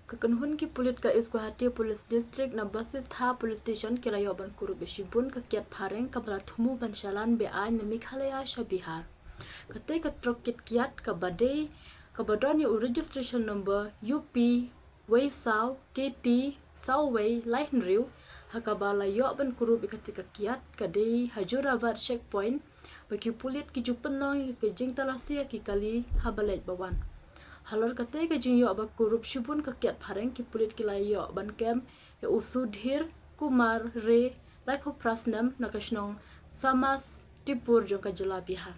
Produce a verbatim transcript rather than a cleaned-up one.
Ka kynhun ki pulit ka East Guwahati Police District na Basistha Police Station ki la ïoh ban kurup ïa shibun ka kiad phareng kaba la thmu ban shalan be-aiñ na Meghalaya sha Bihar. Kata ka trok kit kiad kaba dei kaba don ïa u registration number U P wei saw K T saw wei lai hynriew, ha kaba la ïoh ban kurup ïa kata ka kiad ka dei ha Jorabat checkpoint, ba ki pulit ki ju pynlong ïa ka jingtalasi ïa ki kali haba leit ba wan. Halor kata ka jingïoh ba kurup shibun ka kiad phareng, ki pulit ki la ïoh ban kem ïa u Sudhir Kumar Ray, laiphew phra snem, na ka shnong Samastipur jong ka jylla Bihar.